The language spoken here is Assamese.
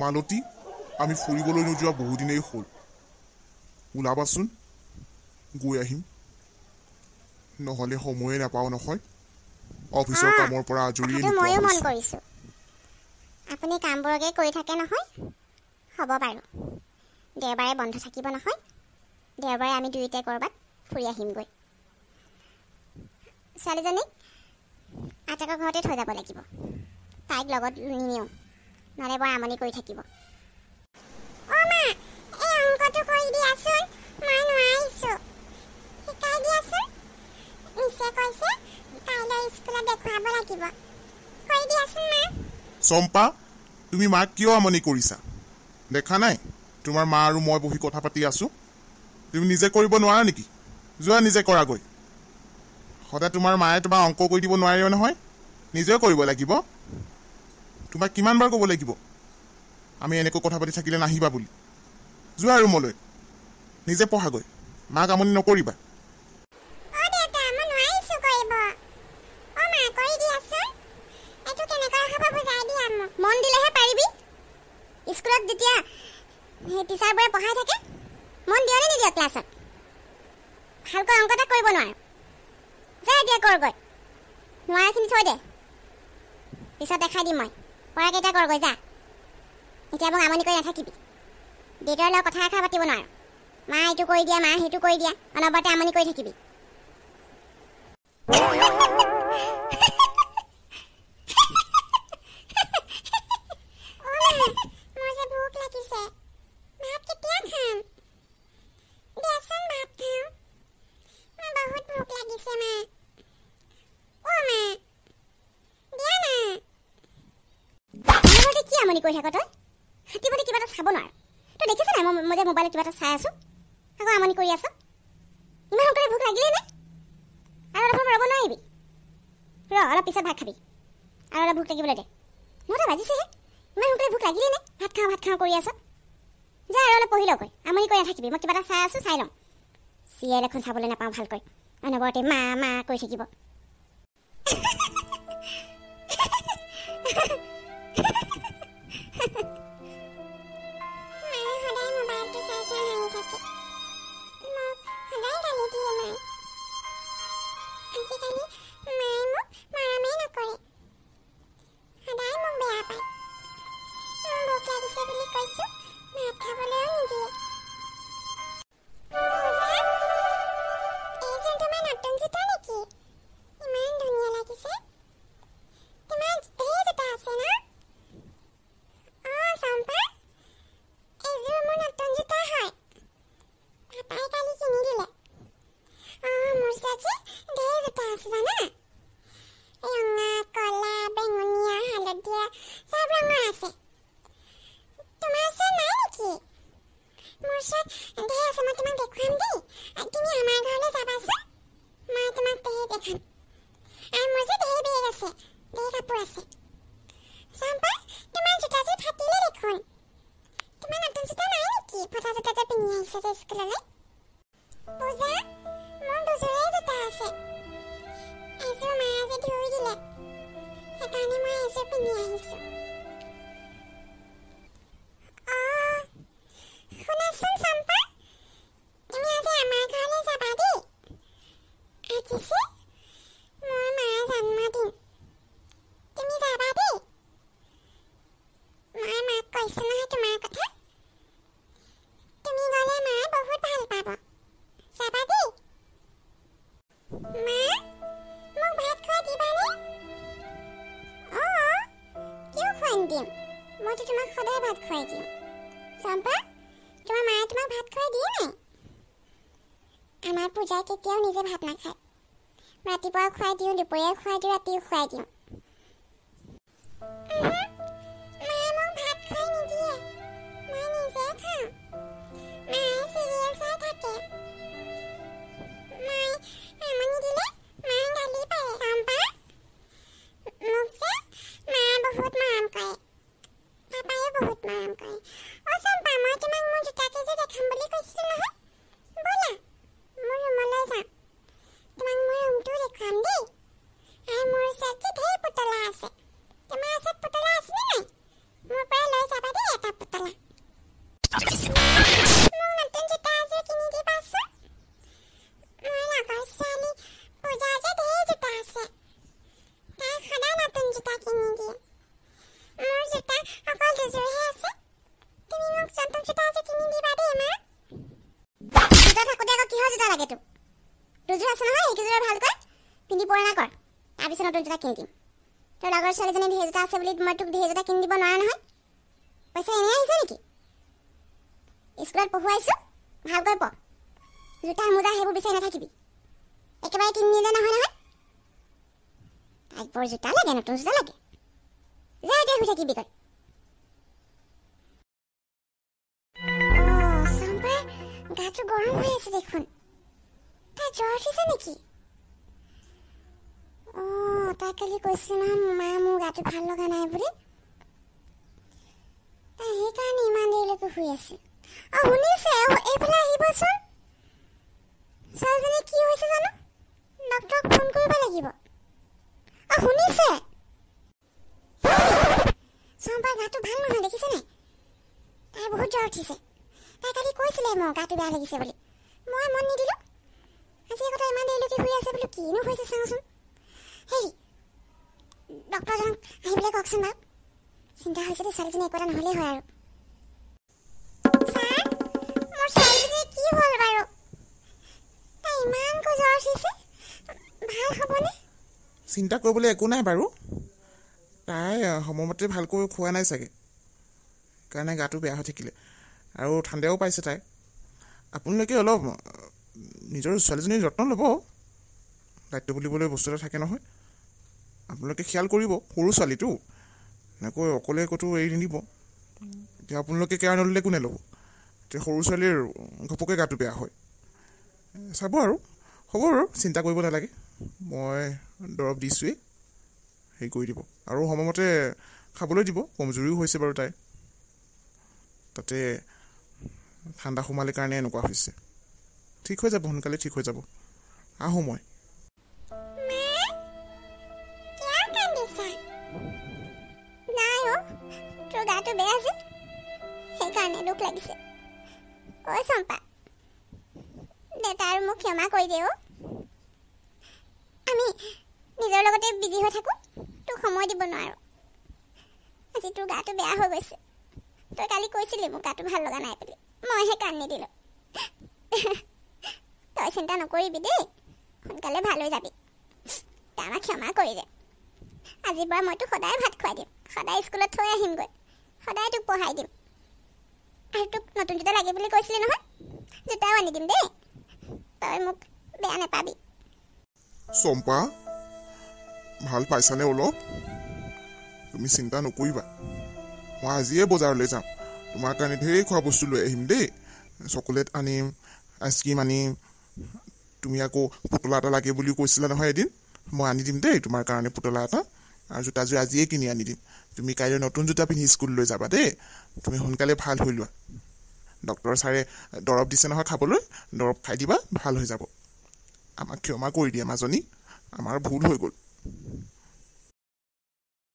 মালতী, আমি ফুৰিবলৈ নোযোৱা বহুদিনেই হ'ল, ওলাবাচোন গৈ আহিম, নহ'লে সময়ে নাপাওঁ নহয়। অফিচৰ কামৰ পৰা আজৰিয়ে ময়ো মন কৰিছোঁ, আপুনি কামবোৰকে কৰি থাকে নহয়। হ'ব বাৰু, দেওবাৰে বন্ধ থাকিব নহয়, দেওবাৰে আমি দুয়োটাই ক'ৰবাত ফুৰি আহিমগৈ। ছোৱালীজনীক আইতাকৰ ঘৰতে থৈ যাব লাগিব, তাইক লগত নিনিওঁ, নহ'লে বৰ আমনি কৰি থাকিব। অ' মা, এই অংকটো কৰি দিয়াচোন, মই নোৱাৰিছোঁ, শিকাই দিয়াচোন। মিছে কৈছে কাইলৈ স্কুলত দেখুৱাব লাগিব, কৰি দিয়াচোন মা। চম্পা, তুমি মাক কিয় আমনি কৰিছা? দেখা নাই তোমাৰ মা আৰু মই বহি কথা পাতি আছোঁ? তুমি নিজে কৰিব নোৱাৰা নেকি? যোৱা নিজে কৰাগৈ। সদায় তোমাৰ মায়ে তোমাক অংক কৰি দিব নোৱাৰিব নহয়, নিজেও কৰিব লাগিব। তোমাক কিমান বাৰ ক'ব লাগিব আমি এনেকৈ কথা পাতি থাকিলে নাহিবা বুলি। যোৱা ৰুমলৈ, নিজে পঢ়াগৈ, মাক আমনি নকৰিবা। মন দিলেহে পাৰিবি। স্কুলত যেতিয়া টিচাৰবোৰে পঢ়াই থাকে মন দিয় নে নিদিয় ক্লাছত? ভালকৈ অংক এটা কৰিব নোৱাৰ, যা এতিয়া কৰগৈ, নোৱাৰাখিনি থৈ দে, পিছত দেখাই দিম মই। পঢ়াকেইটা কৰগৈ যা, এতিয়া মোক আমনি কৰি নাথাকিবি। দেউতাৰ লগত কথা এষাৰ পাতিব নোৱাৰ, মা এইটো কৰি দিয়া, মা সেইটো কৰি দিয়া, অনবৰতে আমনি কৰি থাকিবি। কি আমনি কৰি থাক তই? হাতীপতি কিবা এটা চাব নোৱাৰ তই? দেখিছ নাই মই যে মোবাইলত কিবা এটা চাই আছোঁ, আকৌ আমনি কৰি আছ। ইমান সোনকালে ভোক লাগিলেই নে? আৰু অলপ সময় ৰ'ব নোৱাৰিবি? ৰ, অলপ পিছত ভাত খাবি, আৰু অলপ ভোক লাগিবলৈ দে। 9টা বাজিছেহে, ইমান সোনকালে ভোক লাগিলেই নে? ভাত খাওঁ ভাত খাওঁ কৰি আছ। যা আৰু অলপ পঢ়ি লওঁগৈ, আমনি কৰি নাথাকিবি। মই কিবা এটা চাই আছোঁ, চাই লওঁ। চিৰিয়েল এখন চাবলৈ নাপাওঁ ভালকৈ, অনবৰতে মা মা কৰি থাকিব। মইতো তোমাক সদায় ভাত খুৱাই দিওঁ। চম্পা, তোমাৰ মায়ে তোমাক ভাত খুৱাই দিয়ে নাই? আমাৰ পূজাই কেতিয়াও নিজে ভাত নাখায়। ৰাতিপুৱাও খুৱাই দিওঁ, দুপৰীয়াও খুৱাই দিওঁ, ৰাতিও খুৱাই দিওঁ। মায়ে মোক ভাত খুৱাই নিদিয়ে, মই নিজে খাওঁ। মায়ে চিৰিয়েল চাই থাকে, মই আমনি দিলে মায়ে গালি পাৰে। চম্পা, মোক যে মায়ে বহুত মৰম কৰে, পাপায়ো বহুত মৰম কৰে। অ' চম্পা, মই তোমাক মোৰ জোতা কেইযোৰ দেখাম বুলি কৈছিলোঁ নহয়, ব'লা মোৰ ৰুমলৈ যাওঁ, তোমাক মোৰ ৰুমটোও দেখুৱাম দেই। আৰু মোৰ ওচৰত যে ধেৰ পুতলা আছে, তোমাৰ ওচৰত পুতলা আছেনে নাই? মোৰ পৰা লৈ যাবা দেই এটা। জোতা অকল দুযোৰহে আছে। তুমি মোক নতুন জোতা এযোৰ কিনি দিবা দেই মা। জোতা থাকোঁতে আকৌ কিহৰ জোতা লাগে তোক? দুযোৰ আছে নহয়, সেইকেইযোৰ ভালকৈ পিন্ধি পুৰণা কৰ, তাৰপিছত নতুন জোতা কিনি দিম। তোৰ লগৰ ছোৱালীজনী ঢেৰ জোতা আছে বুলি মই তোক ঢেৰ জোতা কিনি দিব নোৱাৰা নহয়। পইচা এনেই আহিছে নেকি? স্কুলত পঢ়ুৱাইছোঁ, ভালকৈ পঢ়। জোতা মোজা সেইবোৰ বিচাৰি নাথাকিবি, একেবাৰে কিনি নিদিলে নহয় নহয়। তাইক বৰ জোতা লাগে, নতুন জোতা লাগে। যা এতিয়া শুই থাকিবিগৈ। অ' চম্পাৰ গাটো গৰম হৈ আছে দেখোন, তাই জ্বৰ উঠিছে নেকি? অ' তাই কালি কৈছিল নহয় মা মোৰ গাটো ভাল লগা নাই বুলি, তাই সেইকাৰণে ইমান দেৰিলৈকে শুই আছিল। অ' শুনিছে, এইফালে আহিবচোন। ছোৱালীজনী কি হৈছে জানো, ডক্টৰক ফোন কৰিব লাগিব। অ' শুনিছে, চম্পাৰ গাটো ভাল নহয় দেখিছে নাই? তাই বহুত জ্বৰ উঠিছে। তাই কালি কৈছিলে মোৰ গাটো বেয়া লাগিছে বুলি, মই মন নিদিলোঁ। আজি আকৌ তাই ইমান দেৰিলৈকে শুই আছে বোলো, কিনো হৈছে চাওঁচোন। হেৰি ডক্টৰজনক আহিবলৈ কওকচোন বাৰু, চিন্তা হৈছে দেই ছোৱালীজনী একো এটা নহ'লেই হয় আৰু। ছাৰ, মোৰ ছোৱালীজনী কি হ'ল বাৰু? তাই ইমানকৈ জ্বৰ উঠিছে, ভাল হ'বনে? চিন্তা কৰিবলৈ একো নাই বাৰু, তাই সময়মতে ভালকৈ খোৱা নাই চাগে, কাৰণে গাটো বেয়া হৈ থাকিলে আৰু ঠাণ্ডাও পাইছে তাই। আপোনালোকে অলপ নিজৰ ছোৱালীজনীৰ যত্ন ল'ব, দায়িত্ব বুলিবলৈ বস্তু এটা থাকে নহয়। আপোনালোকে খেয়াল কৰিব, সৰু ছোৱালীটো, এনেকৈ অকলে ক'তো এৰি নিদিব। এতিয়া আপোনালোকে কেয়াৰ নল'লে কোনে ল'ব? এতিয়া সৰু ছোৱালীৰ ঘপককৈ গাটো বেয়া হয়, চাব আৰু। হ'ব আৰু, চিন্তা কৰিব নালাগে, মই দৰৱ দিছোঁৱেই, হেৰি কৰি দিব আৰু সময়মতে খাবলৈ দিব। কমজুৰিও হৈছে বাৰু তাই, তাতে ঠাণ্ডা সোমালে কাৰণে এনেকুৱা হৈছে। ঠিক হৈ যাব, সোনকালে ঠিক হৈ যাব। আহোঁ মই। কিয় কান্দিছা? নাই অ', তোৰ গাটো বেয়া যে, সেইকাৰণে দুখ লাগিছে। ঐ চম্পা, দেউতা আৰু মোক ক্ষমা কৰি দে অ'। আমি নিজৰ লগতে বিজি হৈ থাকোঁ, তোক সময় দিব নোৱাৰোঁ। আজি তোৰ গাটো বেয়া হৈ গৈছে। তই কালি কৈছিলি মোৰ গাটো ভাল লগা নাই বুলি, মইহে কাণ নিদিলোঁ। তই চিন্তা নকৰিবি দেই, সোনকালে ভাল হৈ যাবি। তই আমাক ক্ষমা কৰি দে। আজিৰ পৰা মই তোক সদায় ভাত খুৱাই দিম, সদায় স্কুলত থৈ আহিমগৈ, সদায় তোক পঢ়াই দিম। আৰু তোক নতুন জোতা লাগে বুলি কৈছিলি নহয়, জোতাও আনি দিম দেই। তই মোক বেয়া নাপাবি। চম্পা, ভাল পাইছানে অলপ? তুমি চিন্তা নকৰিবা, মই আজিয়ে বজাৰলৈ যাম। তোমাৰ কাৰণে ঢেৰ খোৱা বস্তু লৈ আহিম দেই। চকলেট আনিম, আইচক্ৰীম আনিম। তুমি আকৌ পুতলা এটা লাগে বুলিও কৈছিলা নহয় এদিন, মই আনি দিম দেই তোমাৰ কাৰণে পুতলা এটা। আৰু জোতাযোৰ আজিয়ে কিনি আনি দিম। তুমি কাইলৈ নতুন জোতা পিন্ধি স্কুললৈ যাবা দেই। তুমি সোনকালে ভাল হৈ লোৱা। ডক্টৰ ছাৰে দৰৱ দিছে নহয় খাবলৈ, দৰৱ খাই দিবা, ভাল হৈ যাব। আমাক ক্ষমা কৰি দিয়া মাজনী, আমাৰ ভুল হৈ গ'ল।